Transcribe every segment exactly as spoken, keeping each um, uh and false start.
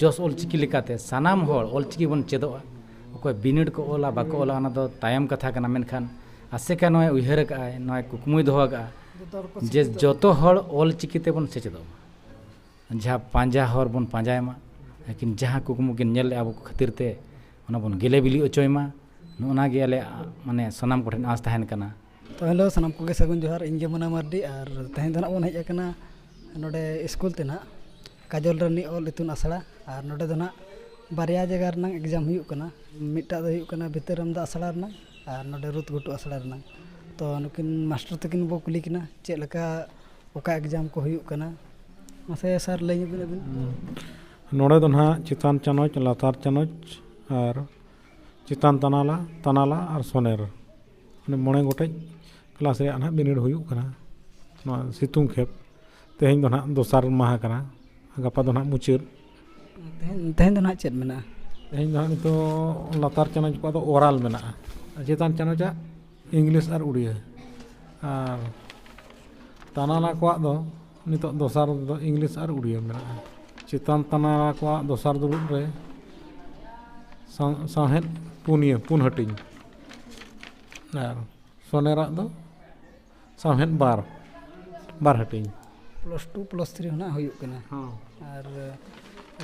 ᱡᱚᱥ ᱚᱞᱪᱤᱠᱤ ᱞᱮᱠᱟᱛᱮ ᱥᱟᱱᱟᱢ ᱦᱚᱲ ᱚᱞᱪᱤᱠᱤ ᱵᱚᱱ ᱪᱮᱫᱚᱜᱼᱟ᱾ ᱚᱠᱚᱭ ᱵᱤᱱᱤᱰ ᱠᱚ ᱚᱞᱟ ᱵᱟᱠᱚ ᱚᱞᱟ, ᱚᱱᱟ ᱫᱚ ᱛᱟᱭᱚᱢ ᱠᱟᱛᱷᱟ ᱠᱟᱱᱟ, ᱢᱮᱱᱠᱷᱟᱱ ᱟᱥᱮᱠᱟ ᱱᱚᱣᱟᱭ ᱩᱭᱦᱟᱹᱨ ᱟᱠᱟᱫᱼᱟᱭ, ᱱᱚᱣᱟᱭ ᱠᱩᱠᱢᱩᱭ ᱫᱚᱦᱚ ᱟᱠᱟᱫᱼᱟ ᱡᱮ ᱡᱚᱛᱚ ᱦᱚᱲ ᱚᱞᱪᱤᱠᱤ ᱛᱮᱵᱚᱱ ᱥᱮᱪᱮᱫᱚᱜ ᱢᱟ, ᱡᱟᱦᱟᱸ ᱯᱟᱸᱡᱟ ᱦᱚᱨ ᱵᱚᱱ ᱯᱟᱸᱡᱟᱭ ᱢᱟ, ᱞᱮᱠᱤᱱ ᱡᱟᱦᱟᱸ ᱠᱩᱠᱢᱩ ᱠᱤᱱ ᱧᱮᱞ ᱞᱮᱫᱼᱟ ᱟᱵᱚ ᱠᱚ ᱠᱷᱟᱹᱛᱤᱨ ᱛᱮ, ᱚᱱᱟ ᱵᱚᱱ ᱜᱮᱞᱮ ᱵᱤᱞᱤ ᱚᱪᱚᱭ ᱢᱟ᱾ ᱱᱚᱜᱼᱚ ᱱᱟ ᱜᱮ ᱟᱞᱮᱭᱟᱜ ᱢᱟᱱᱮ ᱥᱟᱱᱟᱢ ᱠᱚᱴᱷᱮᱱ ᱟᱸᱥ ᱛᱟᱦᱮᱱ ᱠᱟᱱᱟ᱾ ᱛᱚ ᱦᱮᱞᱳ, ᱥᱟᱱᱟᱢ ᱠᱚᱜᱮ ᱥᱟᱹᱜᱩᱱ ᱡᱚᱦᱟᱨ᱾ ᱤᱧ ᱜᱮ ᱢᱩᱱᱟ ᱢᱟᱨᱰᱤ, ᱟᱨ ᱛᱮᱦᱮᱧ ᱫᱚ ᱱᱟᱜ ᱵᱚᱱ ᱦᱮᱡ ᱟᱠᱟᱱᱟ ᱱᱚᱰᱮ ᱥᱠᱩᱞ ᱛᱮ ᱱᱟᱜ, ᱠᱟᱡᱚᱞ ᱨᱟᱱᱤ ᱚᱞ ᱤᱛᱩᱱ ᱟᱥᱲᱟ᱾ ᱟᱨ ᱱᱚᱰᱮ ᱫᱚ ᱱᱟᱜ ᱵᱟᱨᱭᱟ ᱡᱟᱭᱜᱟ ᱨᱮᱱᱟᱜ ᱮᱠᱡᱟᱢ ᱦᱩᱭᱩᱜ ᱠᱟᱱᱟ, ᱢᱤᱫᱴᱟᱜ ᱫᱚ ᱦᱩᱭᱩᱜ ᱠᱟᱱᱟ ᱵᱷᱤᱛᱟᱹᱨ ᱟᱢᱫᱟ ᱟᱥᱲᱟ ᱨᱮᱱᱟᱜ, ᱟᱨ ᱱᱚᱰᱮ ᱨᱩᱛ ᱜᱷᱩᱴᱩ ᱟᱥᱲᱟ ᱨᱮᱱᱟᱜ᱾ ᱛᱚ ᱱᱩᱠᱤᱱ ᱢᱟᱥᱴᱟᱨ ᱛᱟᱹᱠᱤᱱ ᱵᱚ ᱠᱩᱞᱤ ᱠᱤᱱᱟ ᱪᱮᱫ ᱞᱮᱠᱟ ᱚᱠᱟ ᱮᱠᱡᱟᱢ ᱠᱚ ᱦᱩᱭᱩᱜ ᱠᱟᱱᱟ᱾ ᱢᱟᱥᱮ ᱥᱟᱨ, ᱞᱟᱹᱭ ᱧᱚᱜ ᱵᱤᱱ ᱟᱹᱵᱤᱱ᱾ ᱦᱩᱸ᱾ ᱱᱚᱰᱮ ᱫᱚ ᱱᱟᱦᱟᱜ ᱪᱮᱛᱟᱱ ᱪᱟᱱᱚᱪ, ᱞᱟᱛᱟᱨ ᱪᱟᱱᱚᱪ ᱟᱨ ᱪᱮᱛᱟᱱ ᱛᱟᱱᱟᱞᱟ, ᱛᱟᱱᱟᱞᱟ ᱟᱨ ᱥᱚᱱᱮᱨ, ᱢᱟᱱᱮ ᱢᱚᱬᱮ ᱜᱚᱴᱮᱡ ᱠᱞᱟᱥ ᱨᱮᱭᱟᱜ ᱱᱟᱦᱟᱜ ᱵᱤᱱᱤᱰ ᱦᱩᱭᱩᱜ ᱠᱟᱱᱟ ᱱᱚᱣᱟ ᱥᱤᱛᱩᱝ ᱠᱷᱮᱯ᱾ ᱛᱮᱦᱮᱧ ᱫᱚ ᱱᱟᱦᱟᱜ ᱫᱚᱥᱟᱨ ᱢᱟᱦᱟ ᱠᱟᱱᱟ, ᱜᱟᱯᱟ ᱫᱚ ᱱᱟᱦᱟᱜ ᱢᱩᱪᱟᱹᱫ᱾ ᱛᱮᱦᱮᱧ, ᱛᱮᱦᱮᱧ ᱫᱚ ᱱᱟᱦᱟᱜ ᱪᱮᱫ ᱢᱮᱱᱟᱜᱼᱟ? ᱛᱮᱦᱮᱧ ᱫᱚ ᱱᱟᱦᱟᱜ ᱱᱤᱛᱚᱜ ᱞᱟᱛᱟᱨ ᱪᱟᱱᱟᱪ ᱠᱚᱣᱟᱜ ᱫᱚ ᱚᱨᱟᱞ ᱢᱮᱱᱟᱜᱼᱟ, ᱟᱨ ᱪᱮᱛᱟᱱ ᱪᱟᱱᱟᱪᱟᱜ ᱤᱝᱞᱤᱥ ᱟᱨ ᱩᱲᱤᱭᱟᱹ, ᱟᱨ ᱛᱟᱱᱟᱞᱟ ᱠᱚᱣᱟᱜ ᱫᱚ ᱱᱤᱛᱚᱜ ᱫᱚᱥᱟᱨ ᱫᱚ ᱤᱝᱞᱤᱥ ᱟᱨ ᱩᱲᱤᱭᱟᱹ ᱢᱮᱱᱟᱜᱼᱟ᱾ ᱪᱮᱛᱟᱱ ᱛᱟᱱᱟᱞᱟ ᱠᱚᱣᱟᱜ ᱫᱚᱥᱟᱨ ᱫᱩᱲᱩᱵ ᱨᱮ ᱥᱟᱶ-, ᱥᱟᱶᱦᱮᱫ ᱯᱩᱱᱭᱟᱹ, ᱯᱩᱱ ᱦᱟᱹᱴᱤᱧ, ᱟᱨ ᱥᱚᱱᱮᱨᱟᱜ ᱫᱚ ᱥᱟᱶᱦᱮᱫ ᱵᱟᱨ, ᱵᱟᱨ ᱦᱟᱹᱴᱤᱧ᱾ ᱯᱞᱟᱥ ᱴᱩ ᱯᱞᱟᱥ ᱛᱷᱨᱤ ᱦᱚᱸ ᱱᱟᱜ ᱦᱩᱭᱩᱜ ᱠᱟᱱᱟ᱾ ᱦᱚᱸ᱾ ᱟᱨ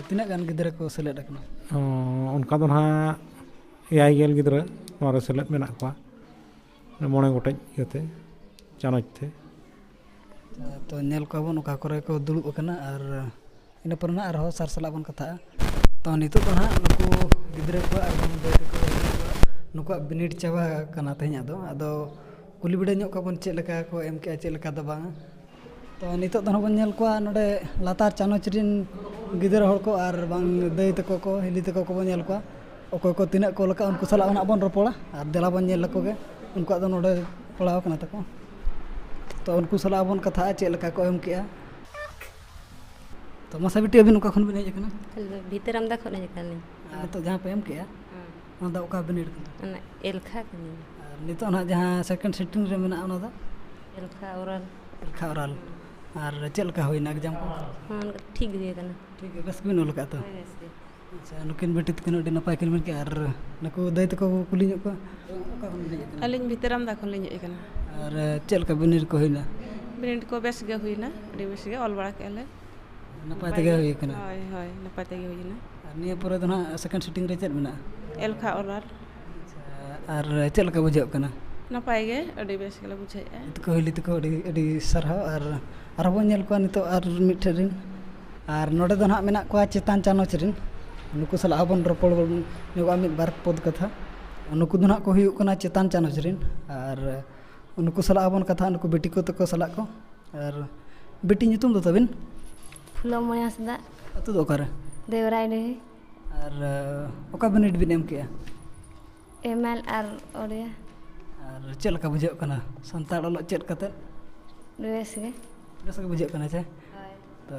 ᱛᱤᱱᱟᱹᱜ ᱜᱟᱱ ᱜᱤᱫᱽᱨᱟᱹ ᱠᱚ ᱥᱮᱞᱮᱫ ᱟᱠᱟᱱᱟ? ᱚ, ᱚᱱᱠᱟ ᱫᱚ ᱱᱟᱦᱟᱜ ᱮᱭᱟᱭ ᱜᱮᱞ ᱜᱤᱫᱽᱨᱟᱹ ᱱᱚᱣᱟ ᱨᱮ ᱥᱮᱞᱮᱫ ᱢᱮᱱᱟᱜ ᱠᱚᱣᱟ, ᱢᱚᱬᱮ ᱜᱚᱴᱮᱡ ᱤᱭᱟᱹᱛᱮ, ᱪᱟᱱᱚᱪ ᱛᱮ᱾ ᱛᱚ ᱧᱮᱞ ᱠᱚᱣᱟ ᱵᱚᱱ ᱚᱠᱟ ᱠᱚᱨᱮ ᱠᱚ ᱫᱩᱲᱩᱵ ᱟᱠᱟᱱᱟ, ᱟᱨ ᱤᱱᱟᱹ ᱯᱚᱨᱮ ᱱᱟᱜ ᱟᱨᱦᱚᱸ ᱥᱟᱨ ᱥᱟᱞᱟᱜ ᱵᱚᱱ ᱠᱟᱛᱷᱟᱜᱼᱟ᱾ ᱛᱚ ᱱᱤᱛᱚᱜ ᱫᱚ ᱱᱟᱦᱟᱜ ᱱᱩᱠᱩ ᱜᱤᱫᱽᱨᱟᱹ ᱠᱚᱣᱟᱜ ᱟᱨ ᱵᱟᱝ ᱫᱟᱹᱭ ᱛᱟᱠᱚ ᱱᱩᱠᱩᱣᱟᱜ ᱵᱤᱱᱤᱰ ᱪᱟᱵᱟ ᱟᱠᱟᱱᱟ ᱛᱮᱦᱮᱧᱟᱜ ᱫᱚ᱾ ᱟᱫᱚ ᱠᱩᱞᱤ ᱵᱤᱰᱟᱹᱣ ᱧᱚᱜ ᱠᱚᱣᱟ ᱵᱚᱱ ᱪᱮᱫ ᱞᱮᱠᱟ ᱠᱚ ᱮᱢ ᱠᱮᱜᱼᱟ, ᱪᱮᱫ ᱞᱮᱠᱟ ᱫᱚ ᱵᱟᱝ᱾ ᱛᱚ ᱱᱤᱛᱚᱜ ᱫᱚ ᱱᱟᱦᱟᱜ ᱵᱚᱱ ᱧᱮᱞ ᱠᱚᱣᱟ ᱱᱚᱰᱮ ᱞᱟᱛᱟᱨ ᱪᱟᱱᱚᱪ ᱨᱮᱱ ᱜᱤᱫᱽᱨᱟᱹ ᱦᱚᱲ ᱠᱚ ᱟᱨ ᱵᱟᱝ ᱫᱟᱹᱭ ᱛᱟᱠᱚ ᱠᱚ, ᱦᱤᱞᱤ ᱛᱟᱠᱚ ᱠᱚᱵᱚᱱ ᱧᱮᱞ ᱠᱚᱣᱟ᱾ ᱚᱠᱚᱭ ᱠᱚ ᱛᱤᱱᱟᱹᱜ ᱠᱚ ᱚᱞ ᱟᱠᱟᱫ, ᱩᱱᱠᱩ ᱥᱟᱞᱟᱜ ᱦᱚᱸ ᱱᱟᱦᱟᱜ ᱵᱚᱱ ᱨᱚᱯᱚᱲᱟ ᱟᱨ ᱫᱮᱞᱟ ᱵᱚᱱ ᱧᱮᱞ ᱞᱮᱠᱚ ᱜᱮ, ᱩᱱᱠᱩᱣᱟᱜ ᱫᱚ ᱱᱚᱰᱮ ᱯᱟᱲᱟᱣ ᱠᱟᱱᱟ ᱛᱟᱠᱚ᱾ ᱛᱚ ᱩᱱᱠᱩ ᱥᱟᱞᱟᱜ ᱵᱚᱱ ᱠᱟᱛᱷᱟᱜᱼᱟ ᱪᱮᱫ ᱞᱮᱠᱟ ᱠᱚ ᱮᱢ ᱠᱮᱜᱼᱟ᱾ ᱛᱚ ᱢᱟᱥᱮ ᱵᱤᱴᱤ, ᱟᱹᱵᱤᱱ ᱚᱠᱟ ᱠᱷᱚᱱ ᱵᱤᱱ ᱦᱮᱡ ᱟᱠᱟᱱᱟ? ᱟᱞᱮ ᱫᱚ ᱵᱷᱤᱛᱟᱹᱨ ᱟᱢᱫᱟ ᱠᱷᱚᱱ ᱦᱮᱡ ᱟᱠᱟᱱᱟᱞᱤᱧ᱾ ᱟᱨ ᱱᱤᱛᱚᱜ ᱡᱟᱦᱟᱸ ᱯᱮ ᱮᱢ ᱠᱮᱜᱼᱟ, ᱦᱮᱸ᱾ ᱚᱱᱟ ᱫᱚ ᱚᱠᱟ ᱵᱤᱱᱤᱰ ᱠᱟᱱᱟ? ᱚᱱᱟ ᱮᱞᱠᱷᱟ ᱠᱟᱹᱱᱟᱹᱧ᱾ ᱟᱨ ᱱᱤᱛᱚᱜ ᱱᱟᱦᱟᱜ ᱡᱟᱦᱟᱸ ᱥᱮᱠᱮᱱᱰ ᱥᱤᱴᱤᱝ ᱨᱮ ᱢᱮᱱᱟᱜᱼᱟ, ᱚᱱᱟ ᱫᱚ? ᱮᱞᱠᱷᱟ ᱚᱨᱟᱞ᱾ ᱮᱞᱠᱷᱟ ᱚᱨᱟᱞ᱾ ᱟᱨ ᱪᱮᱫ ᱞᱮᱠᱟ ᱦᱩᱭᱱᱟ ᱮᱠᱡᱟᱢ ᱠᱚ? ᱦᱚᱸ, ᱴᱷᱤᱠ ᱜᱮ ᱦᱩᱭ ᱟᱠᱟᱱᱟ᱾ ᱴᱷᱤᱠ ᱜᱮ, ᱵᱮᱥ ᱜᱮᱵᱤᱱ ᱚᱞ ᱟᱠᱟᱫ ᱛᱚ? ᱦᱳᱭ, ᱵᱮᱥ ᱜᱮ᱾ ᱟᱪᱪᱷᱟ, ᱱᱩᱠᱤᱱ ᱵᱤᱴᱤ ᱛᱟᱹᱠᱤᱱ ᱟᱹᱰᱤ ᱱᱟᱯᱟᱭ ᱠᱤᱱ ᱢᱮᱱ ᱠᱮᱜᱼᱟ᱾ ᱟᱨ ᱱᱩᱠᱩ ᱫᱟᱹᱭ ᱛᱟᱠᱚ ᱠᱚ ᱠᱩᱞᱤ ᱧᱚᱜ ᱠᱚᱣᱟ, ᱚᱠᱟ ᱠᱷᱚᱱ ᱵᱤᱱ ᱦᱮᱡ ᱟᱠᱟᱱᱟ? ᱟᱹᱞᱤᱧ ᱵᱷᱤᱛᱟᱹᱨᱟᱢᱫᱟ ᱠᱷᱚᱱ ᱞᱤᱧ ᱦᱮᱡ ᱟᱠᱟᱱᱟ᱾ ᱟᱨ ᱪᱮᱫ ᱞᱮᱠᱟ ᱵᱤᱱᱤᱰ ᱠᱚ ᱦᱩᱭᱱᱟ? ᱵᱤᱱᱤᱰ ᱠᱚ ᱵᱮᱥ ᱜᱮ ᱦᱩᱭᱱᱟ, ᱟᱹᱰᱤ ᱵᱮᱥ ᱜᱮ ᱚᱞ ᱵᱟᱲᱟ ᱠᱮᱜᱼᱟ ᱞᱮ᱾ ᱱᱟᱯᱟᱭ ᱛᱮᱜᱮ ᱦᱩᱭ ᱟᱠᱟᱱᱟ? ᱦᱳᱭ, ᱦᱳᱭ, ᱱᱟᱯᱟᱭ ᱛᱮᱜᱮ ᱦᱩᱭᱱᱟ᱾ ᱟᱨ ᱱᱤᱭᱟᱹ ᱯᱚᱨᱮ ᱫᱚ ᱱᱟᱦᱟᱜ ᱥᱮᱠᱮᱱᱰ ᱥᱤᱴᱤᱝ ᱨᱮ ᱪᱮᱫ ᱢᱮᱱᱟᱜᱼᱟ? ᱮᱞᱠᱷᱟ ᱚᱨᱟᱞ᱾ ᱟᱪᱪᱷᱟ, ᱟᱨ ᱪᱮᱫ ᱞᱮᱠᱟ ᱵᱩᱡᱷᱟᱹᱜ ᱠᱟᱱᱟ? ᱱᱟᱯᱟᱭ ᱜᱮ, ᱟᱹᱰᱤ ᱵᱮᱥ ᱜᱮᱞᱮ ᱵᱩᱡᱷᱟᱹᱣᱮᱫᱼᱟ᱾ ᱛᱟᱠᱚ, ᱦᱤᱞᱤ ᱛᱟᱠᱚ, ᱟᱹᱰᱤ, ᱟᱹᱰᱤ ᱥᱟᱨᱦᱟᱣ᱾ ᱟᱨ ᱟᱨᱦᱚᱸ ᱵᱚᱱ ᱧᱮᱞ ᱠᱚᱣᱟ ᱱᱤᱛᱚᱜ ᱟᱨ ᱢᱤᱫ ᱴᱷᱮᱱ ᱨᱤᱱ᱾ ᱟᱨ ᱱᱚᱰᱮ ᱫᱚ ᱱᱟᱦᱟᱜ ᱢᱮᱱᱟᱜ ᱠᱚᱣᱟ ᱪᱮᱛᱟᱱ ᱪᱟᱱᱟᱪ ᱨᱤᱱ᱾ ᱱᱩᱠᱩ ᱥᱟᱞᱟᱜ ᱦᱚᱸᱵᱚᱱ ᱨᱚᱯᱚᱲ ᱧᱚᱜᱚᱜᱼᱟ ᱢᱤᱫ ᱵᱟᱨ ᱯᱚᱫ ᱠᱟᱛᱷᱟ᱾ ᱱᱩᱠᱩ ᱫᱚ ᱱᱟᱦᱟᱜ ᱠᱚ ᱦᱩᱭᱩᱜ ᱠᱟᱱᱟ ᱪᱮᱛᱟᱱ ᱪᱟᱱᱟᱪ ᱨᱤᱱ᱾ ᱟᱨ ᱱᱩᱠᱩ ᱥᱟᱞᱟᱜ ᱦᱚᱸᱵᱚᱱ ᱠᱟᱛᱷᱟᱜᱼᱟ, ᱱᱩᱠᱩ ᱵᱤᱴᱤ ᱠᱚ ᱛᱟᱠᱚ ᱥᱟᱞᱟᱜ ᱠᱚ᱾ ᱟᱨ ᱵᱤᱴᱤ, ᱧᱩᱛᱩᱢ ᱫᱚ ᱛᱟᱵᱤᱱ? ᱯᱷᱩᱞᱚᱢᱚᱭᱤ ᱦᱟᱸᱥᱫᱟ᱾ ᱟᱹᱛᱩ ᱫᱚ ᱚᱠᱟᱨᱮ? ᱫᱮᱣᱨᱟᱭ ᱰᱤᱦᱤ᱾ ᱟᱨ ᱚᱠᱟ ᱵᱤᱱᱤᱰ ᱵᱤᱱ ᱮᱢ ᱠᱮᱜᱼᱟ? ᱮᱢ ᱮᱞ ᱟᱨ ᱳᱰᱤᱭᱟ᱾ ᱟᱨ ᱪᱮᱫ ᱞᱮᱠᱟ ᱵᱩᱡᱷᱟᱹᱜ ᱠᱟᱱᱟ ᱥᱟᱱᱛᱟᱲ ᱚᱞᱚᱜ ᱪᱮᱫ ᱠᱟᱛᱮᱫ? ᱵᱮᱥ ᱜᱮ᱾ ᱵᱮᱥ ᱜᱮ ᱵᱩᱡᱷᱟᱹᱜ ᱠᱟᱱᱟ ᱪᱮ? ᱦᱳᱭ᱾ ᱛᱚ,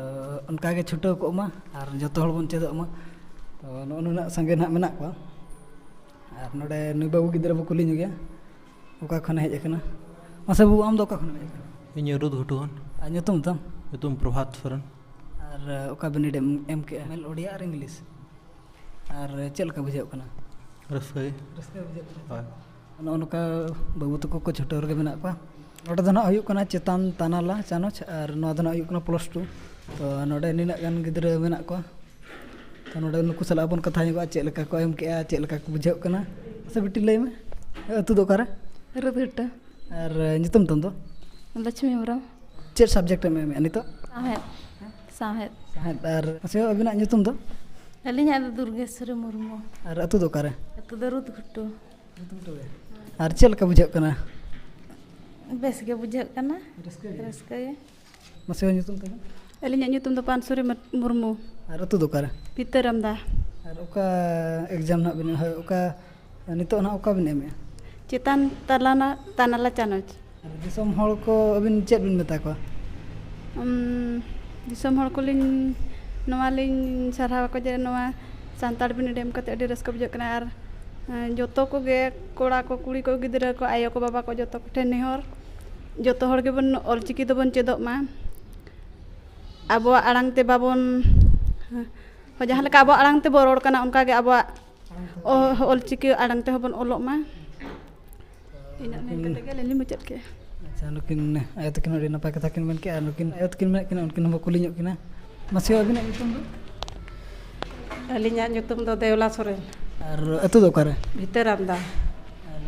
ᱚᱱᱠᱟ ᱜᱮ ᱪᱷᱩᱴᱟᱹᱣ ᱠᱚᱜ ᱢᱟ ᱟᱨ ᱡᱚᱛᱚ ᱦᱚᱲ ᱵᱚᱱ ᱪᱮᱫᱚᱜ ᱢᱟ᱾ ᱛᱚ, ᱱᱚᱜᱼᱚ ᱱᱩᱱᱟᱹᱜ ᱥᱟᱸᱜᱮ ᱱᱟᱦᱟᱜ ᱢᱮᱱᱟᱜ ᱠᱚᱣᱟ᱾ ᱟᱨ ᱱᱚᱰᱮ ᱱᱩᱭ ᱵᱟᱹᱵᱩ ᱜᱤᱫᱽᱨᱟᱹ ᱵᱚ ᱠᱩᱞᱤ ᱧᱚᱜᱮᱭᱟ, ᱚᱠᱟ ᱠᱷᱚᱱᱮ ᱦᱮᱡ ᱟᱠᱟᱱᱟ? ᱢᱟᱥᱮ ᱵᱟᱹᱵᱩ, ᱟᱢ ᱫᱚ ᱚᱠᱟ ᱠᱷᱚᱱᱮᱢ ᱦᱮᱡ ᱟᱠᱟᱱᱟ? ᱤᱧ ᱨᱩᱫᱽ ᱜᱷᱩᱴᱩ ᱠᱷᱚᱱ᱾ ᱟᱨ ᱧᱩᱛᱩᱢ ᱛᱟᱢ? ᱧᱩᱛᱩᱢ ᱯᱨᱚᱵᱷᱟᱛ ᱥᱚᱨᱮᱱ᱾ ᱟᱨ, ᱚᱠᱟ ᱵᱤᱱᱤᱰ ᱮᱢ ᱮᱢ ᱠᱮᱜᱼᱟ? ᱮᱢ ᱮᱞ ᱳᱰᱤᱭᱟ ᱟᱨ ᱤᱝᱞᱤᱥ᱾ ᱟᱨ ᱪᱮᱫ ᱞᱮᱠᱟ ᱵᱩᱡᱷᱟᱹᱜ ᱠᱟᱱᱟ? ᱨᱟᱹᱥᱠᱟᱹ ᱜᱮ᱾ ᱨᱟᱹᱥᱠᱟᱹ ᱵᱩᱡᱷᱟᱹᱜ ᱠᱟᱱᱟ᱾ ᱦᱳᱭ᱾ ᱱᱚᱜᱼᱚ ᱱᱚᱝᱠᱟ ᱵᱟᱹᱵᱩ ᱛᱟᱠᱚ ᱠᱚ ᱪᱷᱩᱴᱟᱹᱣ ᱨᱮᱜᱮ ᱢᱮᱱᱟᱜ ᱠᱚᱣᱟ᱾ ᱱᱚᱰᱮ ᱫᱚ ᱱᱟᱦᱟᱜ ᱦᱩᱭᱩᱜ ᱠᱟᱱᱟ ᱪᱮᱛᱟᱱ ᱛᱟᱱᱟᱞᱟ ᱪᱟᱱᱚᱪ, ᱟᱨ ᱱᱚᱣᱟ ᱫᱚ ᱱᱟᱦᱟᱜ ᱦᱩᱭᱩᱜ ᱠᱟᱱᱟ ᱯᱞᱟᱥ ᱴᱩ᱾ ᱛᱚ, ᱱᱚᱰᱮ ᱱᱤᱱᱟᱹᱜ ᱜᱟᱱ ᱜᱤᱫᱽᱨᱟᱹ ᱢᱮᱱᱟᱜ ᱠᱚᱣᱟ᱾ ᱛᱚ, ᱱᱚᱰᱮ ᱱᱩᱠᱩ ᱥᱟᱞᱟᱜ ᱵᱚᱱ ᱠᱟᱛᱷᱟ ᱧᱚᱜᱚᱜᱼᱟ, ᱪᱮᱫ ᱞᱮᱠᱟ ᱠᱚ ᱮᱢ ᱠᱮᱜᱼᱟ, ᱪᱮᱫ ᱞᱮᱠᱟ ᱠᱚ ᱵᱩᱡᱷᱟᱹᱜ ᱠᱟᱱᱟ᱾ ᱟᱪᱪᱷᱟ, ᱵᱤᱴᱤ, ᱞᱟᱹᱭ ᱢᱮ, ᱟᱹᱛᱩ ᱫᱚ ᱚᱠᱟᱨᱮ? ᱨᱟᱹᱛᱜᱷᱟᱹᱴᱟᱹ᱾ ᱟᱨ ᱧᱩᱛᱩᱢ ᱛᱟᱢ ᱫᱚ? ᱞᱚᱪᱷᱢᱤ ᱦᱮᱢᱵᱨᱚᱢ᱾ ᱪᱮᱫ subject ᱮᱢ ᱮᱢᱮᱜᱼᱟ ᱱᱤᱛᱚᱜ? ᱥᱟᱶᱦᱮᱫ᱾ ᱥᱟᱶᱦᱮᱫ᱾ ᱥᱟᱶᱦᱮᱫ᱾ ᱟᱨ ᱢᱟᱥᱮ, ᱟᱹᱵᱤᱱᱟᱜ ᱧᱩᱛᱩᱢ ᱫᱚ? ᱟᱹᱞᱤᱧᱟᱜ ᱫᱚ ᱫᱩᱨᱜᱮᱥᱣᱚᱨᱤ ᱢᱩᱨᱢᱩ᱾ ᱟᱨ ᱟᱹᱛᱩ ᱫᱚ ᱚᱠᱟᱨᱮ? ᱟᱹᱛᱩ ᱫᱚ ᱨᱩᱫᱽᱜᱷᱩᱴᱩ᱾ ᱟᱨ ᱪᱮᱫ ᱞᱮᱠᱟ ᱵᱩᱡᱷᱟᱹᱜ ᱠᱟᱱᱟ? ᱵᱮᱥ ᱜᱮ ᱵᱩᱡᱷᱟᱹᱜ ᱠᱟᱱᱟ᱾ ᱨᱟᱹᱥᱠᱟᱹ ᱜᱮ? ᱨᱟᱹᱥᱠᱟᱹ ᱜᱮ᱾ ᱢᱟᱥᱮ, ᱧᱩᱛᱩᱢ ᱛᱟᱵᱮᱱ? ᱟᱹᱞᱤᱧᱟᱜ ᱧᱩᱛᱩᱢ ᱫᱚ ᱯᱟᱱᱥᱩᱨᱤ ᱢᱟᱨ-, ᱢᱩᱨᱢᱩ᱾ ᱟᱨ ᱟᱹᱛᱩ ᱫᱚ ᱚᱠᱟᱨᱮ? ᱵᱷᱤᱛᱟᱹᱨᱟᱢᱫᱟ᱾ ᱟᱨ ᱚᱠᱟ exam ᱱᱟᱦᱟᱜ ᱵᱮᱱ, ᱦᱳᱭ, ᱚᱠᱟ, ᱱᱤᱛᱚᱜ ᱱᱟᱦᱟᱜ ᱚᱠᱟ ᱵᱮᱱ ᱮᱢᱮᱜᱼᱟ? ᱪᱮᱛᱟᱱ ᱛᱟᱞᱟᱱᱟ-, ᱛᱟᱱᱟᱞᱟ ᱪᱟᱱᱚᱪ᱾ ᱟᱨ ᱫᱤᱥᱚᱢ ᱦᱚᱲ ᱠᱚ ᱟᱹᱵᱤᱱ ᱪᱮᱫ ᱵᱤᱱ ᱢᱮᱛᱟ ᱠᱚᱣᱟ? ᱩᱢ, ᱫᱤᱥᱚᱢ ᱦᱚᱲ ᱠᱚᱞᱤᱧ ᱱᱚᱣᱟ ᱞᱤᱧ ᱥᱟᱨᱦᱟᱣ ᱟᱠᱚ ᱡᱮ ᱱᱚᱣᱟ ᱥᱟᱱᱛᱟᱲ ᱵᱤᱱᱤᱰ ᱮᱢ ᱠᱟᱛᱮ ᱟᱹᱰᱤ ᱨᱟᱹᱥᱠᱟᱹ ᱵᱩᱡᱷᱟᱹᱜ ᱠᱟᱱᱟ᱾ ᱟᱨ, ᱮᱸ, ᱡᱚᱛᱚ ᱠᱚᱜᱮ, ᱠᱚᱲᱟ ᱠᱚ, ᱠᱩᱲᱤ ᱠᱚ, ᱜᱤᱫᱽᱨᱟᱹ ᱠᱚ, ᱟᱭᱳ ᱠᱚ, ᱵᱟᱵᱟ ᱠᱚ, ᱡᱚᱛᱚ ᱠᱚᱴᱷᱮᱱ ᱱᱮᱦᱚᱨ, ᱡᱚᱛᱚ ᱦᱚᱲ ᱜᱮᱵᱚᱱ ᱚᱞᱪᱤᱠᱤ ᱫᱚᱵᱚᱱ ᱪᱮᱫᱚᱜ ᱢᱟ᱾ ᱟᱵᱚᱣᱟᱜ ᱟᱲᱟᱝ ᱛᱮ ᱵᱟᱵᱚᱱ, ᱦᱳᱭ, ᱡᱟᱦᱟᱸ ᱞᱮᱠᱟ ᱟᱵᱚᱣᱟᱜ ᱟᱲᱟᱝ ᱛᱮᱵᱚ ᱨᱚᱲ ᱠᱟᱱᱟ, ᱚᱱᱠᱟ ᱜᱮ ᱟᱵᱚᱣᱟᱜ ᱚ-, ᱚᱞᱪᱤᱠᱤ ᱟᱲᱟᱝ ᱛᱮᱦᱚᱸ ᱵᱚᱱ ᱚᱞᱚᱜ ᱢᱟ᱾ ᱤᱱᱟᱹᱜ ᱢᱮᱱ ᱠᱟᱛᱮ ᱜᱮ ᱟᱹᱞᱤᱧ ᱞᱤᱧ ᱢᱩᱪᱟᱹᱫ ᱠᱮᱜᱼᱟ᱾ ᱟᱪᱪᱷᱟ, ᱱᱩᱠᱤᱱ ᱟᱭᱳ ᱛᱟᱹᱠᱤᱱ ᱟᱹᱰᱤ ᱱᱟᱯᱟᱭ ᱠᱟᱛᱷᱟ ᱠᱤᱱ ᱢᱮᱱ ᱠᱮᱜᱼᱟ, ᱟᱨ ᱱᱩᱠᱤᱱ ᱟᱭᱳ ᱛᱟᱹᱠᱤᱱ ᱢᱮᱱᱟᱜ ᱠᱤᱱᱟ, ᱩᱱᱠᱤᱱ ᱦᱚᱸᱵᱚ ᱠᱩᱞᱤ ᱧᱚᱜ ᱠᱤᱱᱟ᱾ ᱢᱟᱥᱮ, ᱟᱹᱵᱤᱱᱟᱜ ᱧᱩᱛᱩᱢ ᱫᱚ? ᱟᱹᱞᱤᱧᱟᱜ ᱧᱩᱛᱩᱢ ᱫᱚ ᱫᱮᱣᱞᱟ ᱥᱚᱨᱮᱱ᱾ ᱟᱨ ᱟᱹᱛᱩ ᱫᱚ ᱚᱠᱟᱨᱮ? ᱵᱷᱤᱛᱟᱹᱨ ᱟᱢᱫᱟ᱾ ᱟᱨ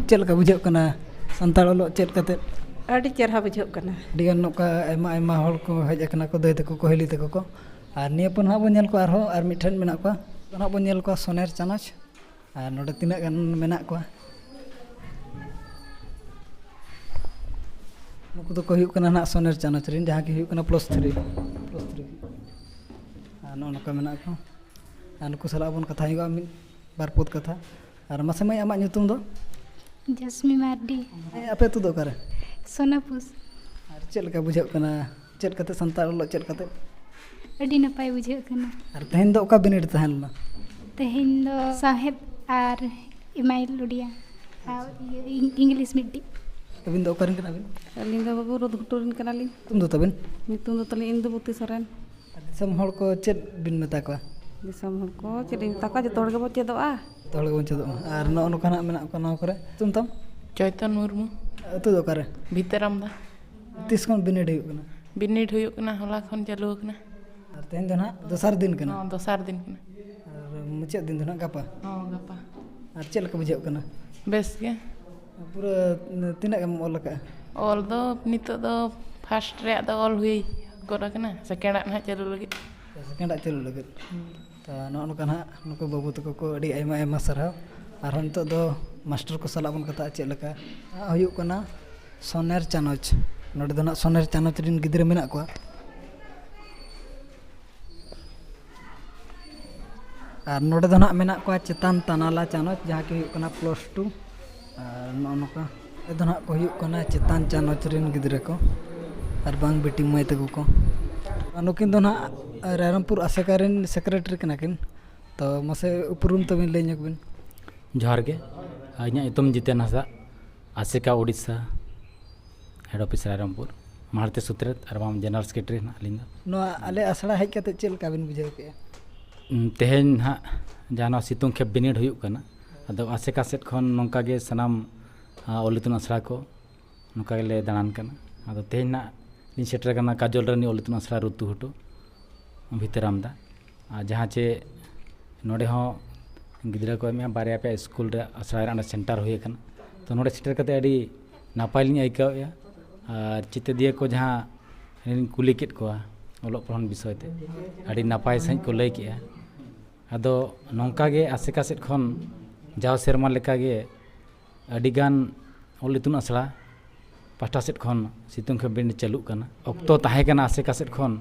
ᱪᱮᱫ ᱞᱮᱠᱟ ᱵᱩᱡᱷᱟᱹᱜ ᱠᱟᱱᱟ ᱥᱟᱱᱛᱟᱲ ᱚᱞᱚᱜ ᱪᱮᱫ ᱠᱟᱛᱮᱫ? ᱟᱹᱰᱤ ᱪᱮᱨᱦᱟ ᱵᱩᱡᱷᱟᱹᱜ ᱠᱟᱱᱟ᱾ ᱟᱹᱰᱤᱜᱟᱱ ᱱᱚᱝᱠᱟ ᱟᱭᱢᱟ ᱟᱭᱢᱟ ᱦᱚᱲ ᱠᱚ ᱦᱮᱡ ᱟᱠᱟᱱᱟ ᱠᱚ, ᱫᱟᱹᱭ ᱛᱟᱠᱚ ᱠᱚ, ᱦᱤᱞᱤ ᱛᱟᱠᱚ ᱠᱚ᱾ ᱟᱨ ᱱᱤᱭᱟᱹ ᱯᱚᱨ ᱱᱟᱦᱟᱜ ᱵᱚᱱ ᱧᱮᱞ ᱠᱚᱣᱟ ᱟᱨᱦᱚᱸ ᱟᱨ ᱢᱤᱫᱴᱷᱮᱱ ᱢᱮᱱᱟᱜ ᱠᱚᱣᱟ᱾ ᱱᱟᱦᱟᱜ ᱵᱚᱱ ᱧᱮᱞ ᱠᱚᱣᱟ ᱥᱚᱱᱮᱨ ᱪᱟᱱᱟᱪ᱾ ᱟᱨ ᱱᱚᱰᱮ ᱛᱤᱱᱟᱹᱜ ᱜᱟᱱ ᱢᱮᱱᱟᱜ ᱠᱚᱣᱟ? ᱱᱩᱠᱩ ᱫᱚᱠᱚ ᱦᱩᱭᱩᱜ ᱠᱟᱱᱟ ᱱᱟᱦᱟᱜ ᱥᱚᱱᱮᱨ ᱪᱟᱱᱟᱪ ᱨᱮᱱ, ᱡᱟᱦᱟᱸ ᱜᱮ ᱦᱩᱭᱩᱜ ᱠᱟᱱᱟ ᱯᱞᱟᱥ ᱛᱷᱨᱤ, ᱯᱞᱟᱥ ᱛᱷᱨᱤ᱾ ᱟᱨ ᱱᱚᱜᱼᱚ ᱱᱚᱝᱠᱟ ᱢᱮᱱᱟᱜ ᱠᱚᱣᱟ᱾ ᱟᱨ ᱱᱩᱠᱩ ᱥᱟᱞᱟᱜ ᱵᱚᱱ ᱠᱟᱛᱷᱟ ᱦᱩᱭᱩᱜᱼᱟ ᱢᱤᱫ ᱵᱟᱨ ᱯᱚᱫ ᱠᱟᱛᱷᱟ᱾ ᱟᱨ ᱢᱟᱥᱮ ᱢᱟᱹᱭ, ᱟᱢᱟᱜ ᱧᱩᱛᱩᱢ ᱫᱚ? ᱡᱟᱥᱢᱤ ᱢᱟᱨᱰᱤ᱾ ᱟᱯᱮ ᱟᱹᱛᱩ ᱫᱚ ᱚᱠᱟᱨᱮ? ᱥᱳᱱᱟᱯᱩᱥ᱾ ᱟᱨ ᱪᱮᱫ ᱞᱮᱠᱟ ᱵᱩᱡᱷᱟᱹᱜ ᱠᱟᱱᱟ? ᱪᱮᱫ ᱠᱟᱛᱮ ᱥᱟᱱᱛᱟᱲ ᱚᱞᱚᱜ ᱪᱮᱫ ᱠᱟᱛᱮ? ᱟᱹᱰᱤ ᱱᱟᱯᱟᱭ ᱵᱩᱡᱷᱟᱹᱜ ᱠᱟᱱᱟ᱾ ᱟᱨ ᱛᱮᱦᱮᱧ ᱫᱚ ᱚᱠᱟ ᱵᱤᱱᱤᱰ ᱛᱟᱦᱮᱸ ᱞᱮᱱᱟ? ᱛᱮᱦᱮᱧ ᱫᱚ ᱥᱟᱶᱦᱮᱫ ᱟᱨ ᱮᱢ ᱟᱭ ᱮᱞ ᱳᱰᱤᱭᱟ ᱟᱨ ᱤᱭᱟᱹ, ᱤᱝ-, ᱤᱝᱞᱤᱥ ᱢᱤᱰᱤᱭᱟᱢ᱾ ᱟᱹᱵᱤᱱ ᱫᱚ ᱚᱠᱟᱨᱮᱱ ᱠᱟᱱᱟ ᱵᱤᱱ? ᱟᱹᱞᱤᱧ ᱫᱚ ᱵᱟᱹᱵᱩ ᱨᱳᱫᱷ ᱜᱷᱩᱴᱩ ᱨᱮᱱ ᱠᱟᱱᱟᱞᱤᱧ᱾ ᱧᱩᱛᱩᱢ ᱫᱚ ᱛᱟᱵᱤᱱ? ᱧᱩᱛᱩᱢ ᱫᱚ ᱛᱟᱹᱞᱤᱧ ᱤᱱᱫᱩᱵᱚᱛᱤ ᱥᱚᱨᱮᱱ᱾ ᱟᱨ ᱫᱤᱥᱚᱢ ᱦᱚᱲ ᱠᱚ ᱪᱮᱫ ᱵᱤᱱ ᱢᱮᱛᱟ ᱠᱚᱣᱟ? ᱫᱤᱥᱚᱢ ᱦᱚᱲ ᱠᱚ ᱪᱮᱫ ᱞᱤᱧ ᱢᱮᱛᱟ ᱠᱚᱣᱟ, ᱡᱚᱛᱚ ᱦᱚᱲ ᱜᱮᱵᱚ ᱪᱮᱫᱚᱜᱼᱟ᱾ ᱡᱚᱛᱚ ᱦᱚᱲ ᱜᱮᱵᱚᱱ ᱪᱮᱫᱚᱜᱼᱟ᱾ ᱟᱨ ᱱᱚᱜᱼᱚ ᱱᱚᱝᱠᱟ ᱱᱟᱜ ᱢᱮᱱᱟᱜ ᱠᱚᱣᱟ ᱱᱚᱣᱟ ᱠᱚᱨᱮ᱾ ᱧᱩᱛᱩᱢ ᱛᱟᱢ? ᱪᱚᱭᱛᱚᱱ ᱢᱩᱨᱢᱩ᱾ ᱟᱹᱛᱩ ᱫᱚ ᱚᱠᱟᱨᱮ? ᱵᱷᱤᱛᱟᱹᱨᱟᱢᱫᱟ᱾ ᱛᱤᱥ ᱠᱷᱚᱱ ᱵᱤᱱᱤᱰ ᱦᱩᱭᱩᱜ ᱠᱟᱱᱟ? ᱵᱤᱱᱤᱰ ᱦᱩᱭᱩᱜ ᱠᱟᱱᱟ, ᱦᱚᱞᱟ ᱠᱷᱚᱱ ᱪᱟᱹᱞᱩ ᱟᱠᱟᱱᱟ᱾ ᱟᱨ ᱛᱮᱦᱮᱧ ᱫᱚ ᱱᱟᱦᱟᱜ ᱫᱚᱥᱟᱨ ᱫᱤᱱ ᱠᱟᱱᱟ? ᱦᱚᱸ, ᱫᱚᱥᱟᱨ ᱫᱤᱱ ᱠᱟᱱᱟ᱾ ᱟᱨ ᱢᱩᱪᱟᱹᱫ ᱫᱤᱱ ᱫᱚ ᱱᱟᱦᱟᱜ ᱜᱟᱯᱟ? ᱦᱚᱸ, ᱜᱟᱯᱟ᱾ ᱟᱨ ᱪᱮᱫ ᱞᱮᱠᱟ ᱵᱩᱡᱷᱟᱹᱜ ᱠᱟᱱᱟ? ᱵᱮᱥ ᱜᱮ᱾ ᱯᱩᱨᱟᱹ ᱛᱤᱱᱟᱹᱜ ᱮᱢ ᱚᱞ ᱟᱠᱟᱫᱼᱟ? ᱚᱞ ᱫᱚ ᱱᱤᱛᱚᱜ ᱫᱚ ᱯᱷᱟᱥᱴ ᱨᱮᱭᱟᱜ ᱫᱚ ᱚᱞ ᱦᱩᱭ ᱜᱚᱫ ᱟᱠᱟᱱᱟ, ᱥᱮᱠᱮᱱᱰᱟᱜ ᱱᱟᱦᱟᱜ ᱪᱟᱹᱞᱩ ᱞᱟᱹᱜᱤᱫ᱾ ᱥᱮᱠᱮᱱᱰᱟᱜ ᱪᱟᱹᱞᱩ ᱞᱟᱹᱜᱤᱫ᱾ ᱛᱚ, ᱱᱚᱜᱼᱚ ᱱᱚᱝᱠᱟ ᱱᱟᱦᱟᱜ ᱱᱩᱠᱩ ᱵᱟᱹᱵᱩ ᱛᱟᱠᱚ ᱠᱚ ᱟᱹᱰᱤ ᱟᱭᱢᱟ ᱟᱭᱢᱟ ᱥᱟᱨᱦᱟᱣ᱾ ᱟᱨᱦᱚᱸ ᱱᱤᱛᱚᱜ ᱫᱚ ᱢᱟᱥᱴᱟᱨ ᱠᱚ ᱥᱟᱞᱟᱜ ᱵᱚᱱ ᱠᱟᱛᱷᱟᱜᱼᱟ ᱪᱮᱫ ᱞᱮᱠᱟ᱾ ᱱᱟᱦᱟᱜ ᱦᱩᱭᱩᱜ ᱠᱟᱱᱟ ᱥᱚᱱᱮᱨ ᱪᱟᱱᱚᱪ᱾ ᱱᱚᱰᱮ ᱫᱚ ᱱᱟᱦᱟᱜ ᱥᱚᱱᱮᱨ ᱪᱟᱱᱚᱪ ᱨᱮᱱ ᱜᱤᱫᱽᱨᱟᱹ ᱢᱮᱱᱟᱜ ᱠᱚᱣᱟ᱾ ᱟᱨ ᱱᱚᱰᱮ ᱫᱚ ᱱᱟᱦᱟᱜ ᱢᱮᱱᱟᱜ ᱠᱚᱣᱟ ᱪᱮᱛᱟᱱ ᱛᱟᱱᱟᱞᱟ ᱪᱟᱱᱚᱪ, ᱡᱟᱦᱟᱸ ᱠᱤ ᱦᱩᱭᱩᱜ ᱠᱟᱱᱟ ᱯᱞᱟᱥ ᱴᱩ᱾ ᱟᱨ ᱱᱚᱜᱼᱚ ᱱᱚᱝᱠᱟ ᱫᱚ ᱱᱟᱦᱟᱜ ᱠᱚ ᱦᱩᱭᱩᱜ ᱠᱟᱱᱟ ᱪᱮᱛᱟᱱ ᱪᱟᱱᱚᱪ ᱨᱮᱱ ᱜᱤᱫᱽᱨᱟᱹ ᱠᱚ, ᱟᱨ ᱵᱟᱝ ᱵᱤᱴᱤ ᱢᱟᱹᱭ ᱛᱟᱠᱚ ᱠᱚ᱾ ᱟᱨ ᱱᱩᱠᱤᱱ ᱫᱚ ᱱᱟᱦᱟᱜ ᱨᱟᱭᱨᱚᱝᱯᱩᱨ ᱟᱥᱮᱠᱟ ᱨᱮᱱ ᱥᱮᱠᱨᱮᱴᱟᱨᱤ ᱠᱟᱱᱟ ᱠᱤᱱ᱾ ᱛᱚ, ᱢᱟᱥᱮ ᱩᱯᱨᱩᱢ ᱛᱟᱵᱤᱱ ᱞᱟᱹᱭ ᱧᱚᱜ ᱵᱤᱱ᱾ ᱡᱚᱦᱟᱨ ᱜᱮ᱾ ᱤᱧᱟᱹᱜ ᱧᱩᱛᱩᱢ ᱡᱤᱛᱮᱱ ᱦᱟᱸᱥᱫᱟ, ᱟᱥᱮᱠᱟ ᱳᱰᱤᱥᱟ, ᱦᱮᱰ ᱚᱯᱷᱤᱥ ᱨᱟᱭᱨᱚᱝᱯᱩᱨ᱾ ᱢᱟᱦᱟᱨᱛᱤ ᱥᱩᱛᱨᱮᱛ ᱟᱨ ᱵᱟᱝ ᱡᱮᱱᱟᱨᱟᱞ ᱥᱮᱠᱨᱮᱴᱟᱨᱤ ᱱᱟᱦᱟᱜ ᱟᱹᱞᱤᱧ ᱫᱚ᱾ ᱱᱚᱣᱟ ᱟᱞᱮ ᱟᱥᱲᱟ ᱦᱮᱡ ᱠᱟᱛᱮ ᱪᱮᱫ ᱞᱮᱠᱟ ᱵᱤᱱ ᱵᱩᱡᱷᱟᱹᱣ ᱠᱮᱫᱼᱟ? ᱩᱢ, ᱛᱮᱦᱮᱧ ᱱᱟᱦᱟᱜ ᱡᱟᱦᱟᱸ ᱱᱚᱣᱟ ᱥᱤᱛᱩᱝ ᱠᱷᱮᱯ ᱵᱤᱱᱤᱰ ᱦᱩᱭᱩᱜ ᱠᱟᱱᱟ, ᱟᱫᱚ ᱟᱥᱮᱠᱟ ᱥᱮᱫ ᱠᱷᱚᱱ ᱱᱚᱝᱠᱟ ᱜᱮ ᱥᱟᱱᱟᱢ ᱟ, ᱚᱞ ᱤᱛᱩᱱ ᱟᱥᱲᱟ ᱠᱚ ᱱᱚᱝᱠᱟ ᱜᱮᱞᱮ ᱫᱟᱬᱟᱱ ᱠᱟᱱᱟ᱾ ᱟᱫᱚ ᱛᱮᱦᱮᱧ ᱱᱟᱦᱟᱜ ᱞᱤᱧ ᱥᱮᱴᱮᱨ ᱠᱟᱱᱟ ᱠᱟᱡᱚᱞ ᱨᱟᱱᱤ ᱚᱞ ᱤᱛᱩᱱ ᱟᱥᱲᱟ ᱨᱩᱛᱩ ᱦᱩᱴᱩ ᱵᱷᱤᱛᱟᱹᱨᱟᱢᱫᱟ᱾ ᱟᱨ ᱡᱟᱦᱟᱸ ᱪᱮ ᱱᱚᱰᱮ ᱦᱚᱸ ᱜᱤᱫᱽᱨᱟᱹ ᱠᱚ ᱮᱢᱮᱜᱼᱟ, ᱵᱟᱨᱭᱟ ᱯᱮᱭᱟ ᱥᱠᱩᱞ ᱨᱮ ᱟᱥᱲᱟ ᱨᱮ ᱚᱸᱰᱮ ᱥᱮᱱᱴᱟᱨ ᱦᱩᱭ ᱟᱠᱟᱱᱟ᱾ ᱛᱚ ᱱᱚᱰᱮ ᱥᱮᱴᱮᱨ ᱠᱟᱛᱮ ᱟᱹᱰᱤ ᱱᱟᱯᱟᱭ ᱞᱤᱧ ᱟᱹᱭᱠᱟᱹᱣᱮᱫᱼᱟ᱾ ᱟᱨ ᱪᱮᱛᱮᱫᱤᱭᱟᱹ ᱠᱚ ᱡᱟᱦᱟᱸ ᱞᱤᱧ ᱠᱩᱞᱤ ᱠᱮᱫ ᱠᱚᱣᱟ ᱚᱞᱚᱜ ᱯᱟᱲᱦᱟᱣ ᱵᱤᱥᱚᱭ ᱛᱮ, ᱟᱹᱰᱤ ᱱᱟᱯᱟᱭ ᱥᱟᱺᱦᱤᱡ ᱠᱚ ᱞᱟᱹᱭ ᱠᱮᱜᱼᱟ᱾ ᱟᱫᱚ ᱱᱚᱝᱠᱟ ᱜᱮ ᱟᱥᱮᱠᱟ ᱥᱮᱫ ᱠᱷᱚᱱ ᱡᱟᱣ ᱥᱮᱨᱢᱟ ᱞᱮᱠᱟ ᱜᱮ ᱟᱹᱰᱤ ᱜᱟᱱ ᱚᱞ ᱤᱛᱩᱱ ᱟᱥᱲᱟ ᱯᱟᱦᱴᱟ ᱥᱮᱫ ᱠᱷᱚᱱ ᱥᱤᱛᱩᱝ ᱠᱷᱮᱯ ᱵᱤᱱᱤᱰ ᱪᱟᱹᱞᱩᱜ ᱠᱟᱱᱟ᱾ ᱚᱠᱛᱚ ᱛᱟᱦᱮᱸ ᱠᱟᱱᱟ ᱟᱥᱮᱠᱟ ᱥᱮᱫ ᱠᱷᱚᱱ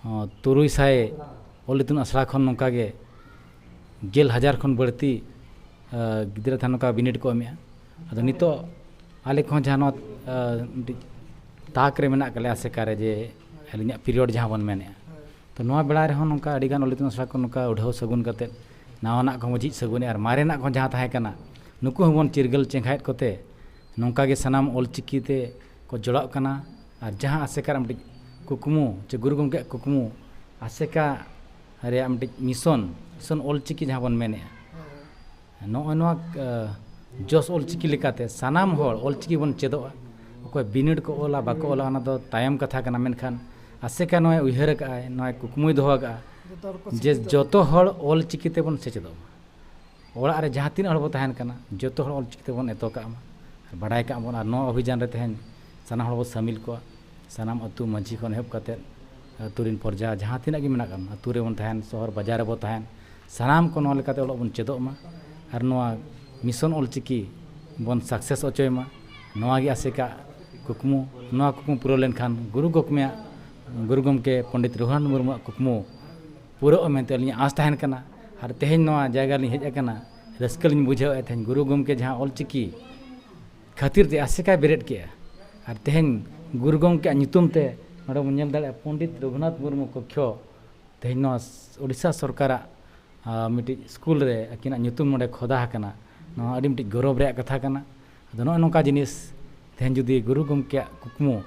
ᱦᱚᱸ, ᱛᱩᱨᱩᱭ ᱥᱟᱭ ᱚᱞ ᱤᱛᱩᱱ ᱟᱥᱲᱟ ᱠᱷᱚᱱ ᱱᱚᱝᱠᱟ ᱜᱮ ᱜᱮᱞ ᱦᱟᱡᱟᱨ ᱠᱷᱚᱱ ᱵᱟᱹᱲᱛᱤ ᱟ, ᱜᱤᱫᱽᱨᱟᱹ ᱛᱟᱦᱮᱸ ᱱᱚᱝᱠᱟ ᱵᱤᱱᱤᱰ ᱠᱚ ᱮᱢᱮᱜᱼᱟ᱾ ᱟᱫᱚ ᱱᱤᱛᱚᱜ ᱟᱞᱮ ᱠᱚᱦᱚᱸ ᱡᱟᱦᱟᱸ ᱱᱚᱣᱟ ᱟ, ᱢᱤᱫᱴᱤᱡ ᱛᱟᱠ ᱨᱮ ᱢᱮᱱᱟᱜ ᱟᱠᱟᱫ ᱞᱮᱭᱟ ᱟᱥᱮᱠᱟ ᱨᱮ, ᱡᱮ ᱟᱹᱞᱤᱧᱟᱜ ᱯᱤᱨᱤᱭᱚᱰ ᱡᱟᱦᱟᱸ ᱵᱚᱱ ᱢᱮᱱᱮᱜᱼᱟ, ᱛᱚ ᱱᱚᱣᱟ ᱵᱮᱲᱟ ᱨᱮᱦᱚᱸ ᱱᱚᱝᱠᱟ ᱟᱹᱰᱤ ᱜᱟᱱ ᱚᱞ ᱤᱛᱩᱱ ᱟᱥᱲᱟ ᱠᱚ ᱱᱚᱝᱠᱟ ᱩᱰᱷᱟᱹᱣ ᱥᱟᱹᱜᱩᱱ ᱠᱟᱛᱮᱫ ᱱᱟᱣᱟᱱᱟᱜ ᱠᱚᱦᱚᱸ ᱡᱷᱤᱡ ᱥᱟᱹᱜᱩᱱᱮᱜᱼᱟ ᱟᱨ ᱢᱟᱨᱮᱱᱟᱜ ᱠᱚᱦᱚᱸ ᱡᱟᱦᱟᱸ ᱛᱟᱦᱮᱸ ᱠᱟᱱᱟ, ᱱᱩᱠᱩ ᱦᱚᱸᱵᱚᱱ ᱪᱤᱨᱜᱟᱹᱞ ᱪᱮᱸᱜᱷᱟᱭᱮᱫ ᱠᱚᱛᱮ ᱱᱚᱝᱠᱟ ᱜᱮ ᱥᱟᱱᱟᱢ ᱚᱞ ᱪᱤᱠᱤ ᱛᱮ ᱠᱚ ᱡᱚᱲᱟᱣ ᱠᱟᱱᱟ᱾ ᱟᱨ ᱡᱟᱦᱟᱸ ᱟᱥᱮᱠᱟ ᱨᱮ ᱢᱤᱫᱴᱤᱡ ᱠᱩᱠᱢᱩ ᱪᱮ ᱜᱩᱨᱩ ᱜᱚᱢᱠᱮᱭᱟᱜ ᱠᱩᱠᱢᱩ, ᱟᱥᱮᱠᱟ ᱨᱮᱭᱟᱜ ᱢᱤᱫᱴᱤᱡ ᱢᱤᱥᱚᱱ, ᱢᱤᱥᱚᱱ ᱚᱞ ᱪᱤᱠᱤ ᱡᱟᱦᱟᱸ ᱵᱚᱱ ᱢᱮᱱᱮᱜᱼᱟ, ᱱᱚᱜᱼᱚᱭ ᱱᱚᱣᱟ ᱟ, ᱡᱚᱥ ᱚᱞ ᱪᱤᱠᱤ ᱞᱮᱠᱟᱛᱮ ᱥᱟᱱᱟᱢ ᱦᱚᱲ ᱚᱞ ᱪᱤᱠᱤ ᱵᱚᱱ ᱪᱮᱫᱚᱜᱼᱟ᱾ ᱚᱠᱚᱭ ᱵᱤᱱᱤᱰ ᱠᱚ ᱚᱞᱟ ᱵᱟᱠᱚ ᱚᱞᱟ, ᱚᱱᱟ ᱫᱚ ᱛᱟᱭᱚᱢ ᱠᱟᱛᱷᱟ ᱠᱟᱱᱟ, ᱢᱮᱱᱠᱷᱟᱱ ᱟᱥᱮᱠᱟ ᱱᱚᱣᱟᱭ ᱩᱭᱦᱟᱹᱨ ᱟᱠᱟᱫᱼᱟᱭ, ᱱᱚᱣᱟᱭ ᱠᱩᱠᱢᱩᱭ ᱫᱚᱦᱚ ᱟᱠᱟᱫᱼᱟ ᱡᱚᱛᱚ ᱦᱚᱲ ᱠᱚ ᱡᱮ ᱥᱮᱪᱮᱫᱚᱜ᱾ ᱡᱚᱛᱚ ᱦᱚᱲ ᱚᱞ ᱪᱤᱠᱤ ᱛᱮᱵᱚᱱ ᱥᱮᱪᱮᱫᱚᱜ ᱢᱟ᱾ ᱚᱲᱟᱜ ᱨᱮ ᱡᱟᱦᱟᱸ ᱛᱤᱱᱟᱹᱜ ᱦᱚᱲ ᱵᱚ ᱛᱟᱦᱮᱱ ᱠᱟᱱᱟ, ᱡᱚᱛᱚ ᱦᱚᱲ ᱚᱞ ᱪᱤᱠᱤ ᱛᱮᱵᱚᱱ ᱮᱛᱚ ᱠᱟᱜ ᱢᱟ ᱟᱨ ᱵᱟᱰᱟᱭ ᱠᱟᱜ ᱵᱚᱱ᱾ ᱟᱨ ᱱᱚᱣᱟ ᱚᱵᱷᱤᱡᱟᱱ ᱨᱮ ᱛᱮᱦᱮᱧ ᱥᱟᱱᱟᱢ ᱦᱚᱲ ᱵᱚ ᱥᱟᱹᱢᱤᱞ ᱠᱚᱣᱟ, ᱥᱟᱱᱟᱢ ᱟᱹᱛᱩ ᱢᱟᱹᱡᱷᱤ ᱠᱷᱚᱱ ᱮᱦᱚᱵ ᱠᱟᱛᱮᱫ ᱟᱹᱛᱩ ᱨᱮᱱ ᱯᱚᱨᱡᱟ ᱡᱟᱦᱟᱸ ᱛᱤᱱᱟᱹᱜ ᱜᱮ ᱢᱮᱱᱟᱜ ᱠᱟᱜ ᱵᱚᱱᱟ, ᱟᱹᱛᱩ ᱨᱮᱵᱚᱱ ᱛᱟᱦᱮᱱ, ᱥᱚᱦᱚᱨ ᱵᱟᱡᱟᱨ ᱨᱮᱵᱚ ᱛᱟᱦᱮᱱ, ᱥᱟᱱᱟᱢ ᱠᱚ ᱱᱚᱣᱟ ᱞᱮᱠᱟᱛᱮ ᱚᱞᱚᱜ ᱵᱚᱱ ᱪᱮᱫᱚᱜ ᱢᱟ ᱟᱨ ᱱᱚᱣᱟ ᱢᱤᱥᱚᱱ ᱚᱞ ᱪᱤᱠᱤ ᱵᱚᱱ ᱥᱟᱠᱥᱮᱥ ᱦᱚᱪᱚᱭ ᱢᱟ᱾ ᱱᱚᱣᱟ ᱜᱮ ᱟᱥᱮᱠᱟ ᱠᱩᱠᱢᱩ᱾ ᱱᱚᱣᱟ ᱠᱩᱠᱢᱩ ᱯᱩᱨᱟᱹᱣ ᱞᱮᱱᱠᱷᱟᱱ ᱜᱩᱨᱩ ᱜᱚᱢᱠᱮᱭᱟᱜ, ᱜᱩᱨᱩ ᱜᱚᱢᱠᱮ ᱯᱚᱱᱰᱤᱛ ᱨᱚᱜᱷᱩᱱᱟᱛᱷ ᱢᱩᱨᱢᱩᱣᱟᱜ ᱠᱩᱠᱢᱩ ᱯᱩᱨᱟᱹᱜᱼᱟ ᱢᱮᱱᱛᱮ ᱟᱹᱞᱤᱧᱟᱜ ᱟᱸᱥ ᱛᱟᱦᱮᱱ ᱠᱟᱱᱟ᱾ ᱟᱨ ᱛᱮᱦᱮᱧ ᱱᱚᱣᱟ ᱡᱟᱭᱜᱟ ᱨᱮᱞᱤᱧ ᱦᱮᱡ ᱟᱠᱟᱱᱟ, ᱨᱟᱹᱥᱠᱟᱹ ᱞᱤᱧ ᱵᱩᱡᱷᱟᱹᱣᱮᱫᱼᱟ᱾ ᱛᱮᱦᱮᱧ ᱜᱩᱨᱩ ᱜᱚᱢᱠᱮ ᱡᱟᱦᱟᱸ ᱚᱞ ᱪᱤᱠᱤ ᱠᱷᱟᱹᱛᱤᱨ ᱛᱮ ᱟᱥᱮᱠᱟᱭ ᱵᱮᱨᱮᱫ ᱠᱮᱜᱼᱟ, ᱟᱨ ᱛᱮᱦᱮᱧ ᱜᱩᱨᱩ ᱜᱚᱢᱠᱮᱭᱟᱜ ᱧᱩᱛᱩᱢ ᱛᱮ ᱱᱚᱰᱮ ᱵᱚᱱ ᱧᱮᱞ ᱫᱟᱲᱮᱭᱟᱜᱼᱟ ᱯᱚᱱᱰᱤᱛ ᱨᱚᱜᱷᱩᱱᱟᱛᱷ ᱢᱩᱨᱢᱩ ᱠᱚᱠᱠᱷᱚ᱾ ᱛᱮᱦᱮᱧ ᱱᱚᱣᱟ ᱳᱰᱤᱥᱟ ᱥᱚᱨᱠᱟᱨᱟᱜ ᱟ, ᱢᱤᱫᱴᱤᱡ ᱥᱠᱩᱞ ᱨᱮ ᱟᱹᱠᱤᱱᱟᱜ ᱧᱩᱛᱩᱢ ᱱᱚᱰᱮ ᱠᱷᱚᱫᱟ ᱟᱠᱟᱱᱟ᱾ ᱱᱚᱣᱟ ᱟᱹᱰᱤ ᱢᱤᱫᱴᱤᱡ ᱜᱚᱨᱚᱵᱽ ᱨᱮᱭᱟᱜ ᱠᱟᱛᱷᱟ ᱠᱟᱱᱟ᱾ ᱟᱫᱚ ᱱᱚᱜᱼᱚᱭ ᱱᱚᱝᱠᱟ ᱡᱤᱱᱤᱥ ᱛᱮᱦᱮᱧ ᱡᱩᱫᱤ ᱜᱩᱨᱩ ᱜᱚᱢᱠᱮᱭᱟᱜ ᱠᱩᱠᱢᱩ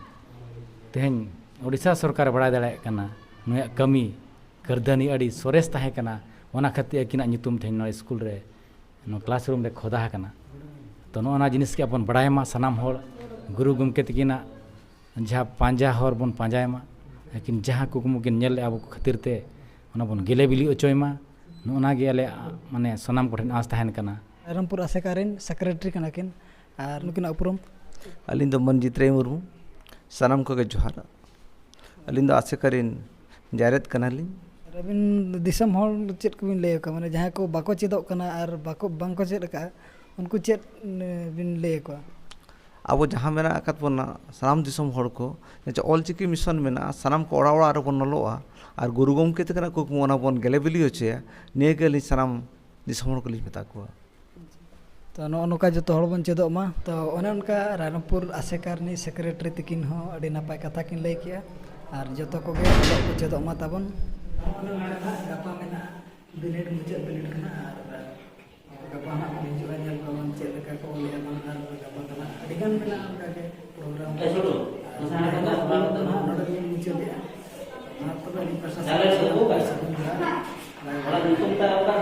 ᱛᱮᱦᱮᱧ ᱳᱰᱤᱥᱟ ᱥᱚᱨᱠᱟᱨᱮ ᱵᱟᱲᱟᱭ ᱫᱟᱲᱮᱭᱟᱜ ᱠᱟᱱᱟ ᱱᱩᱭᱟᱜ ᱠᱟᱹᱢᱤ ᱠᱟᱹᱨᱫᱷᱟᱹᱱᱤ ᱟᱹᱰᱤ ᱥᱚᱨᱮᱥ ᱛᱟᱦᱮᱸ ᱠᱟᱱᱟ, ᱚᱱᱟ ᱠᱷᱟᱹᱛᱤᱨ ᱟᱹᱠᱤᱱᱟᱜ ᱧᱩᱛᱩᱢ ᱛᱮᱦᱮᱧ ᱱᱚᱣᱟ ᱥᱠᱩᱞ ᱨᱮ, ᱱᱚᱣᱟ ᱠᱞᱟᱥᱨᱩᱢ ᱨᱮ ᱠᱷᱚᱫᱟ ᱟᱠᱟᱱᱟ᱾ ᱛᱚ, ᱱᱚᱜᱼᱚ ᱱᱚᱣᱟ ᱡᱤᱱᱤᱥ ᱜᱮ ᱟᱵᱚᱱ ᱵᱟᱲᱟᱭ ᱢᱟ ᱥᱟᱱᱟᱢ ᱦᱚᱲ, ᱜᱩᱨᱩ ᱜᱚᱢᱠᱮ ᱛᱟᱹᱠᱤᱱᱟᱜ ᱡᱟᱦᱟᱸ ᱯᱟᱸᱡᱟ ᱦᱚᱨ ᱵᱚᱱ ᱯᱟᱸᱡᱟᱭ ᱢᱟ, ᱟᱹᱠᱤᱱ ᱡᱟᱦᱟᱸ ᱠᱩᱠᱢᱩ ᱠᱤᱱ ᱧᱮᱞ ᱞᱮᱫᱼᱟ ᱟᱵᱚ ᱠᱚ ᱠᱷᱟᱹᱛᱤᱨ ᱛᱮ, ᱚᱱᱟ ᱵᱚᱱ ᱜᱮᱞᱮ ᱵᱤᱞᱤ ᱦᱚᱪᱚᱭ ᱢᱟ, ᱱᱚᱜᱼᱚ ᱱᱚᱣᱟ ᱜᱮ ᱟᱞᱮᱭᱟᱜ ᱢᱟᱱᱮ ᱥᱟᱱᱟᱢ ᱠᱚᱴᱷᱮᱱ ᱟᱸᱥ ᱛᱟᱦᱮᱱ ᱠᱟᱱᱟ᱾ ᱨᱟᱭᱨᱚᱝᱯᱩᱨ ᱟᱥᱮᱠᱟ ᱨᱮᱱ ᱥᱮᱠᱨᱮᱴᱟᱨᱤ ᱠᱟᱱᱟ ᱠᱤᱱ᱾ ᱟᱨ ᱱᱩᱠᱤᱱᱟᱜ ᱩᱯᱨᱩᱢ? ᱟᱹᱞᱤᱧ ᱫᱚ ᱢᱟᱹᱱ ᱡᱤᱛᱨᱟᱹᱭ ᱢᱩᱨᱢᱩ, ᱥᱟᱱᱟᱢ ᱠᱚᱜᱮ ᱡᱚᱦᱟᱨ᱾ ᱟᱹᱞᱤᱧ ᱫᱚ ᱟᱥᱮᱠᱟ ᱨᱮᱱ ᱡᱟᱨᱮᱫ ᱠᱟᱱᱟᱞᱤᱧ᱾ ᱟᱨ ᱟᱹᱵᱤᱱ ᱫᱤᱥᱚᱢ ᱦᱚᱲ ᱪᱮᱫ ᱠᱚᱵᱤᱱ ᱞᱟᱹᱭ ᱟᱠᱚᱣᱟ? ᱢᱟᱱᱮ, ᱡᱟᱦᱟᱸᱭ ᱠᱚ ᱵᱟᱠᱚ ᱪᱮᱫᱚᱜ ᱠᱟᱱᱟ ᱟᱨ ᱵᱟᱠᱚ, ᱵᱟᱝᱠᱚ ᱪᱮᱫ ᱟᱠᱟᱫᱼᱟ, ᱩᱱᱠᱩ ᱪᱮᱫ, ᱮ, ᱵᱤᱱ ᱞᱟᱹᱭ ᱟᱠᱚᱣᱟ? ᱟᱵᱚ ᱡᱟᱦᱟᱸ ᱢᱮᱱᱟᱜ ᱟᱠᱟᱫ ᱵᱚᱱᱟ ᱥᱟᱱᱟᱢ ᱫᱤᱥᱚᱢ ᱦᱚᱲ ᱠᱚ, ᱡᱮ ᱚᱞᱪᱤᱠᱤ ᱢᱤᱥᱚᱱ ᱢᱮᱱᱟᱜᱼᱟ, ᱥᱟᱱᱟᱢ ᱠᱚ ᱚᱲᱟᱜ ᱚᱲᱟᱜ ᱨᱮᱵᱚᱱ ᱚᱞᱚᱜᱼᱟ ᱟᱨ ᱜᱩᱨᱩ ᱜᱚᱢᱠᱮ ᱛᱟᱹᱠᱤᱱᱟᱜ ᱠᱩᱠᱢᱩ ᱚᱱᱟ ᱵᱚᱱ ᱜᱮᱞᱮ ᱵᱤᱞᱤ ᱦᱚᱪᱚᱭᱟ, ᱱᱤᱭᱟᱹ ᱜᱮ ᱟᱹᱞᱤᱧ ᱥᱟᱱᱟᱢ ᱫᱤᱥᱚᱢ ᱦᱚᱲ ᱠᱚᱞᱤᱧ ᱢᱮᱛᱟ ᱠᱚᱣᱟ᱾ ᱛᱚ, ᱱᱚᱜᱼᱚ ᱱᱚᱝᱠᱟ ᱡᱚᱛᱚ ᱦᱚᱲ ᱵᱚᱱ ᱪᱮᱫᱚᱜ ᱢᱟ᱾ ᱛᱚ, ᱚᱱᱮ ᱚᱱᱠᱟ ᱨᱟᱭᱨᱚᱝᱯᱩᱨ ᱟᱥᱮᱠᱟ ᱨᱤᱱᱤᱡ ᱥᱮᱠᱨᱮᱴᱟᱨᱤ ᱛᱟᱹᱠᱤᱱ ᱦᱚᱸ ᱟᱹᱰᱤ ᱱᱟᱯᱟᱭ ᱠᱟᱛᱷᱟ ᱠᱤᱱ ᱞᱟᱹᱭ ᱠᱮᱜᱼᱟ᱾ ᱟᱨ ᱡᱚᱛᱚ ᱠᱚᱜᱮ ᱚᱞᱚᱜ ᱠᱚ ᱪᱮᱫᱚᱜ ᱢᱟ ᱛᱟᱵᱚᱱ᱾ ᱱᱚᱜᱼᱚ ᱱᱚᱰᱮ ᱱᱟᱦᱟᱜ ᱜᱟᱯᱟ ᱢᱮᱱᱟᱜᱼᱟ, ᱵᱤᱱᱤᱰ, ᱢᱩᱪᱟᱹᱫ ᱵᱤᱱᱤᱰ ᱠᱟᱱᱟ᱾ ᱟᱨ ᱜᱟᱯᱟ ᱦᱟᱸᱜ ᱵᱚᱱ ᱦᱤᱡᱩᱜᱼᱟ, ᱧᱮᱞ ᱠᱚᱣᱟᱵᱚᱱ ᱪᱮᱫ ᱞᱮᱠᱟ ᱠᱚ ᱚᱞᱮᱜᱼᱟ ᱵᱟᱝ᱾ ᱟᱨ ᱜᱟᱯᱟ ᱫᱚ ᱦᱟᱸᱜ ᱟᱹᱰᱤ ᱜᱟᱱ ᱢᱮᱱᱟᱜᱼᱟ ᱚᱱᱠᱟ ᱜᱮ ᱯᱨᱳᱜᱨᱟᱢ᱾ ᱟᱨ ᱱᱚᱰᱮ ᱜᱮᱵᱚᱱ ᱢᱩᱪᱟᱹᱫᱮᱜᱼᱟ᱾ ᱢᱟ ᱛᱚᱵᱮ, ᱟᱹᱞᱤᱧ ᱯᱟᱥᱴᱟ ᱥᱮᱫ ᱠᱷᱚᱱ ᱥᱟᱹᱜᱩᱱ ᱡᱚᱦᱟᱨ᱾ ᱵᱟᱭ ᱵᱟᱭ᱾